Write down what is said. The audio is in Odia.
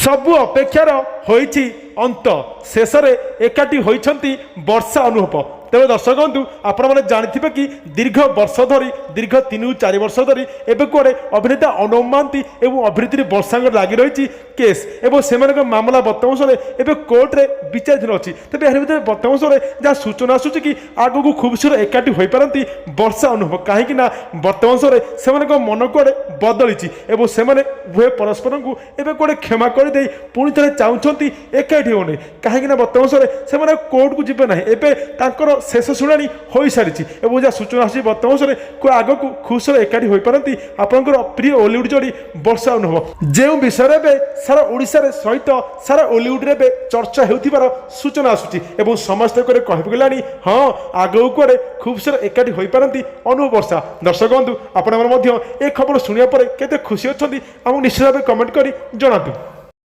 ସବୁ ଅପେକ୍ଷାର ହୋଇଛି ଅନ୍ତ। ଶେଷରେ ଏକାଠି ହୋଇଛନ୍ତି ବର୍ଷା, ଅନୁଭବ। ତେବେ ଦର୍ଶକ ବନ୍ଧୁ, ଆପଣମାନେ ଜାଣିଥିବେ କି ଦୀର୍ଘ ବର୍ଷ ଧରି, ଦୀର୍ଘ 3ରୁ 4 ବର୍ଷ ଧରି ଏବେ କୁଆଡ଼େ ଅଭିନେତା ଅନୁଭବ ମହାନ୍ତି ଏବଂ ଅଭିନେତ୍ରୀ ବର୍ଷାଙ୍କର ଲାଗି ରହିଛି କେସ୍ ଏବଂ ସେମାନଙ୍କ ମାମଲା ବର୍ତ୍ତମାନ ସମୟରେ ଏବେ କୋର୍ଟରେ ବିଚାରାଧୀନ ଅଛି। ତେବେ ଏହାର ଭିତରେ ବର୍ତ୍ତମାନ ସମୟରେ ଯାହା ସୂଚନା ଆସୁଛି କି ଆଗକୁ ଖୁବ୍ ଶୀଘ୍ର ଏକାଠି ହୋଇପାରନ୍ତି ବର୍ଷା, ଅନୁଭବ। କାହିଁକି ନା ବର୍ତ୍ତମାନ ସମୟରେ ସେମାନଙ୍କ ମନ କୁଆଡ଼େ ବଦଳିଛି ଏବଂ ସେମାନେ ଉଭୟ ପରସ୍ପରଙ୍କୁ ଏବେ କୁଆଡ଼େ କ୍ଷମା କରିଦେଇ ପୁଣି ଥରେ ଚାହୁଁଛନ୍ତି ଏକାଠି ହେଉନି। କାହିଁକି ନା ବର୍ତ୍ତମାନ ସମୟରେ ସେମାନେ କୋର୍ଟକୁ ଯିବେ ନାହିଁ। ଏବେ ତାଙ୍କର ଶେଷ ଶୁଣାଣି ହୋଇସାରିଛି ଏବଂ ଯାହା ସୂଚନା ଆସୁଛି, ବର୍ତ୍ତମାନ ସମୟରେ ଆଗକୁ ଖୁବ୍ ଶୀଘ୍ର ଏକାଠି ହୋଇପାରନ୍ତି ଆପଣଙ୍କର ପ୍ରିୟ ଓଲିଉଡ଼ ଯୋଡ଼ି ବର୍ଷା, ଅନୁଭବ। ଯେଉଁ ବିଷୟରେ ଏବେ ସାରା ଓଡ଼ିଶାରେ ସହିତ ସାରା ଓଲିଉଡ଼ରେ ଏବେ ଚର୍ଚ୍ଚା ହେଉଥିବାର ସୂଚନା ଆସୁଛି ଏବଂ ସମସ୍ତେ କରି କହିବାକୁ ଗଲାଣି, ହଁ, ଆଗକୁ କୁଆଡ଼େ ଖୁବ୍ ଶୀଘ୍ର ଏକାଠି ହୋଇପାରନ୍ତି ଅନୁଭବ, ବର୍ଷା। ଦର୍ଶକ ବନ୍ଧୁ, ଆପଣମାନେ ମଧ୍ୟ ଏ ଖବର ଶୁଣିବା ପରେ କେତେ ଖୁସି ଅଛନ୍ତି, ଆମକୁ ନିଶ୍ଚିତ ଭାବେ କମେଣ୍ଟ କରି ଜଣାନ୍ତୁ।